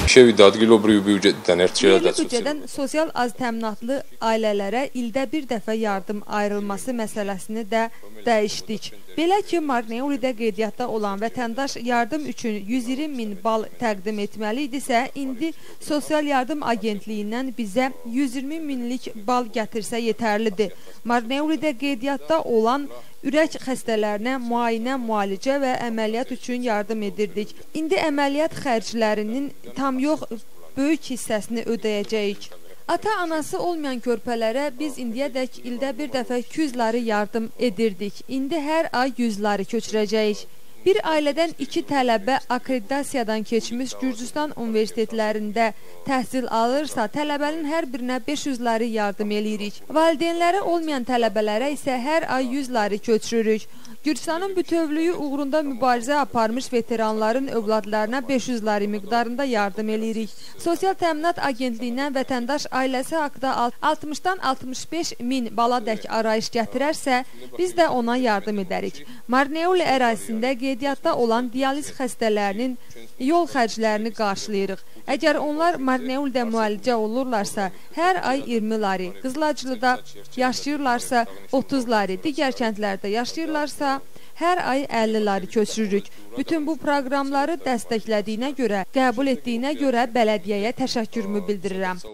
Შევიდა ადგილობრივი ბიუჯეტიდან ერთჯერადაც. Yerli büdcədən sosial az təminatlı ailələrə ildə bir dəfə yardım ayrılması məsələsini də dəyişdik. Belə ki, Marneulidə qeydiyyatda olan vətəndaş yardım üçün 120 min bal təqdim etməli idisə, indi Sosial Yardım Agentliyindən bizə 120 minlik bal gətirsə yetərlidir. Marneulidə qeydiyyatda olan ürək xəstələrinə müayinə, müalicə və əməliyyat üçün yardım edirdik. İndi əməliyyat xərclərinin tam yox, böyük hissəsini ödəyəcəyik. Ata-anası olmayan körpələrə biz indiyədək ildə bir dəfə 200 lari yardım edirdik. İndi hər ay 100 lari köçürəcəyik. Bir ailədən 2 tələbə akkreditasiyadan keçmiş Gürcüstan universitetlərində təhsil alırsa, tələbənin hər birinə 500 lari yardım eləyirik. Valideynləri olmayan tələbələrə isə hər ay 100 lari köçürürük. Gürcüstanın bütövlüyü uğrunda mübarizə aparmış veteranların övladlarına 500 lari miqdarında yardım eləyirik. Sosial Təminat Agentliyindən vətəndaş ailəsi haqda 60-dan 65 min bala dək arayış gətirərsə, biz də ona yardım edərik. Marneuli ərazisində qeydiyyatda olan dializ xəstələrinin yol xərclərini qarşılayırıq. Əgər onlar Marneulidə müalicə olurlarsa, hər ay 20 lari, Qızılacılıda yaşayırlarsa 30 lari, digər kəndlərdə yaşayırlarsa hər ay 50 lari köçürürük. Bütün bu proqramları dəstəklədiyinə görə, qəbul etdiyinə görə bələdiyyəyə təşəkkürümü bildirirəm.